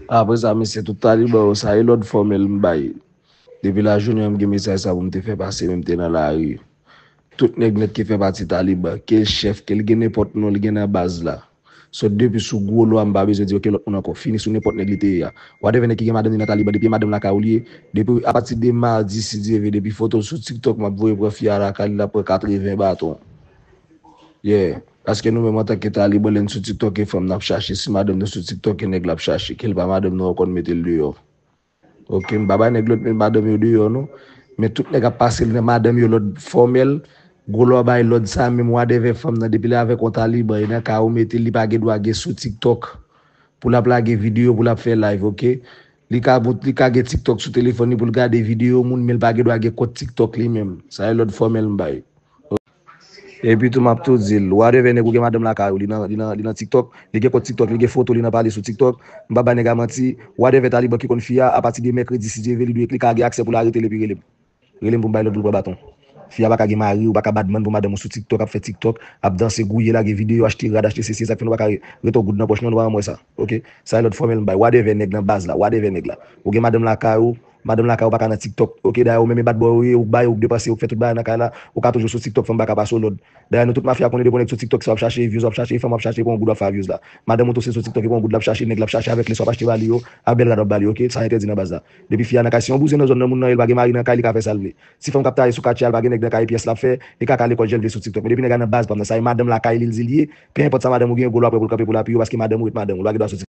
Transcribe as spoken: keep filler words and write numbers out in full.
Apre sa, mesye, tout taliban yo, sa e lòd fòmèl m bay. Depi lajounen an, m gen mesaj sa pou m te fè pase, men m te nan lari. Tout nèg nèt ki fè pati taliban, ke l chèf, ke l gen nenpòt non l gen nan baz la. Sot depi sou gwo lwa, m pa bezwen di okenn lòt moun ankò. Fini sou nenpòt nèg li te ye a. Whatever nèg ki gen madanm li nan taliban, depi e madanm lakay ou li ye, depi apati de madi, si Dye ve, depi foto l sou TikTok, m ap voye pran fi a lakay li, l ap pran katreven baton. Yeah. Paske nou menm antanke taliban, lè n sou TikTok e fanm n ap chache, si madanm nou sou TikTok e nèg l ap chache, ke l pa madanm nou ankò, n mete l deyò. Ok, m pa bay nèg lòt men madanm yo deyò non. Men tout nèg ap pase nan madanm yo lòd fòmèl. Gwo lò bay lòd sa menm, whatever fanm nan, depi l avèk yon taliban e nan kay ou mete l, li pa gen dwa gen sou TikTok pou l ap lage videyo, pou l ap fè live, ok? Li ka, li ka gen TikTok sou telefòn li pou l gade videyo moun, men l pa gen dwa gen kont TikTok li menm. Sa e lòd fòmèl m bay. Epi tou, m ap tou di l, whatever nèg ou gen madanm lakay ou, li nan, li nan, li nan TikTok, li gen kont TikTok, li gen foto li nan pale sou TikTok. M pa bay nèg a manti, whatever taliban ki konn fi a, apati de mèkredi, si Dye ve, li dwe, li ka gen aksè pou l arete l epi rele m. Rele m pou m bay lòd pou l pran baton. Fi a pa ka gen mari, ou pa ka badman pou madanm ou sou TikTok, ap fè TikTok, ap danse, gouye, lage videyo, achte rad, achte sesi, sa k fè nou pa ka re-, rete yon goud nan pòch nou, nou pa janm wè sa. Ok? Sa e lòd fòmèl m bay. Whatever nèg nan baz la, whatever nèg la. Ou gen madanm lakay ou, madanm lakay ou pa ka nan TikTok. Ok, dayè ou menm e bad boy ou ye, ou k bay, ou k depanse, ou k fè tout bagay nan kay la, ou ka toujou sou TikTok, fanm pa ka pase w lòd. Dayè nou tout mafya konnen depi yon nèg sou TikTok, se w ap chache views, w ap chache fanm, w ap chache pou yon goud w ap fè views la. Madanm ou tou se sou TikTok, e pou yon goud l ap chache, nèg l ap chache avèk li, sa w ap achte ba li yo, a bèl rad w ap ba li, ok? Sa entèdi nan baz la. Depi fi a nan kay, si yon bouzen nan zòn nan, moun nan ye, l pa gen mari nan kay, li ka fè sa l vle. Si fanm k ap taye sou katye a, l pa gen nèg nan kay, pyès l ap fè, li ka kal lekòl jan l vle sou TikTok. Men depi nèg la nan baz pa m nan, sa e madanm lakay li, li ye, pe enpòt sa madanm ou gen, gwo lwa prè pou l kanpe pou l apiye w, paske madanm ou ret madanm ou, l pa gen dwa soti